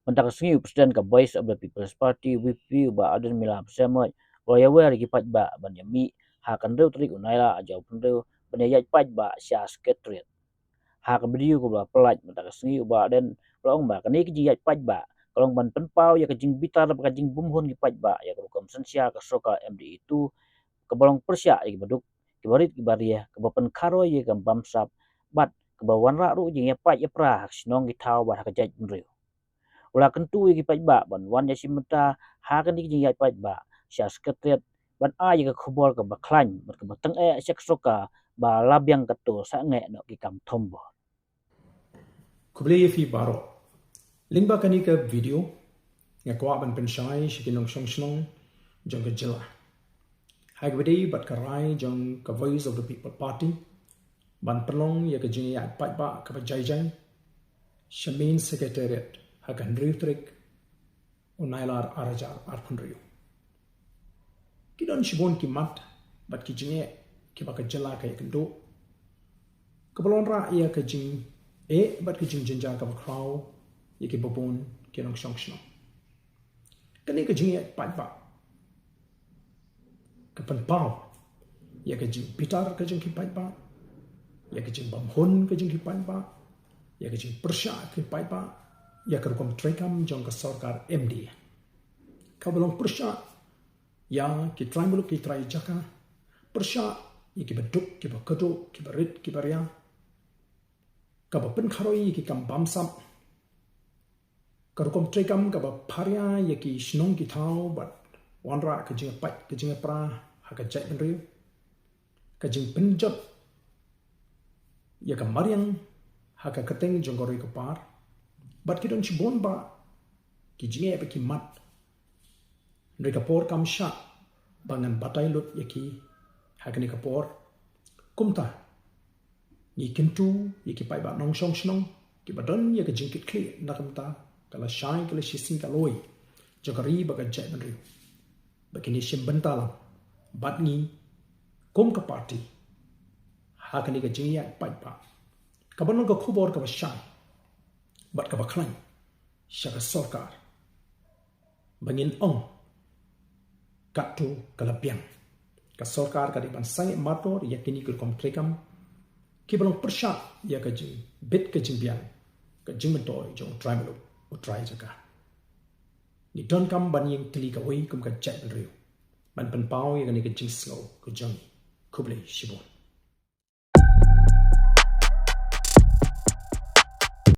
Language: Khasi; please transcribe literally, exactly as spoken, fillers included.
Mynta ka sngi u President ka Voice of the People's Party, V P P, u Bah Ardent Miller Basaiawmoit, u la ïawer ïa ki paidbah ban ïa mih ha ka hynriew tarik u Nailar ar hajar arphew hynriew ban ïa ïaid paidbah sha Secretariat. Ha ka video kaba la pyllait mynta ka sngi, u Bah Ardent u la ong ba kane ka jingïaid paidbah ka long ban pynpaw ïa ka jingbitar bad ka jingbymhun ki paidbah ïa ka rukom synshar ka sorkar M D A two, kaba long pyrshah ïa kiba duk, kiba rit kiba ria, kaba pynkharoi ïa ka bamsap bad kaba wanrah ruh jingïapait ïapra ha ka shnong ki thaw bad ha ka jaitbynriew. U la kyntu ïa ki paidbah ban wan ïashim bynta ha kane ka jingïaid paidbah sha Secretariat ban ai ïa ka khubor kaba khlaiñ bad kaba tyngeh sha ka sorkar ba la biang katto sangeh noh ki kam thombor. Khublei ïa phi baroh. Lyngba kane ka video nga kwah ban pynshai sha ki nongshong shnong jong ka jylla ha kaba ïadei bad ka rai jong ka Voice of the People Party ban pynlong ïa ka jingïaid paidbah kaba jai jai sha main Secretariat ha ka hynriew tarik u Nailar ar hajar arphew hynriew. Ki don shibun ki mat bad ki jingeh kiba ka jylla ka ïakynduh, kaba la wanrah ïa ka jingeh bad ka jingjynjar kaba khraw ïa kiba bun ki nongshong shnong. Kane ka jingïaid paidbah ka pynpaw ïa ka jingbitar ka jong ki paidbah, ïa ka jingbymhun ka jong ki paidbah, ïa ka jingpyrshah ki paidbah ïa ka rukom treikam jong ka sorkar M D A, kaba long pyrshah ïa ki trai muluk ki trai jaka, pyrshah ïa kiba duk kiba kyrduh, kiba rit kiba ria, kaba pynkharoi ïa ki kam bamsap, ka rukom treikam kaba pharia ïa ki shnong ki thaw bad wanrah ka jingïapait ka jingïapra ha ka jaitbynriew, ka jingpynjot ïa ka mariang ha ka kyrteng jong ka ri ka par, bad ki don shibun bah ki jingeh bad ki mat. Hynrei ka por kam shah ba ngan batai lut ïa ki ha kane ka por. Kumta ngi kyntu ïa ki paidbah nongshong shnong kiba don ïa ka jingkitkhlieh na ka bynta ka lashai ka lashisngi ka lawei jong ka ri bad ka jaitbynriew ba kin ïashim bynta lang bad ngi kum ka party ha kane ka jingïaid paidbah, kaba long ka khubor kaba shai bad kaba khlaiñ sha ka sorkar, ba ngin ong katto ka la biang. Ka sorkar ka dei ban sangeh mardor ïa kine ki rukom treikam kiba long pyrshah ïa ka jingbit ka jingbiang, ka jingmyntoi jong u trai muluk, u trai jaka. Ngi donkam ban ïeng tylli kawei kum ka jaitbynriew ban pynpaw ïa kane ka jingsngew ka jong ngi. Khublei shibun.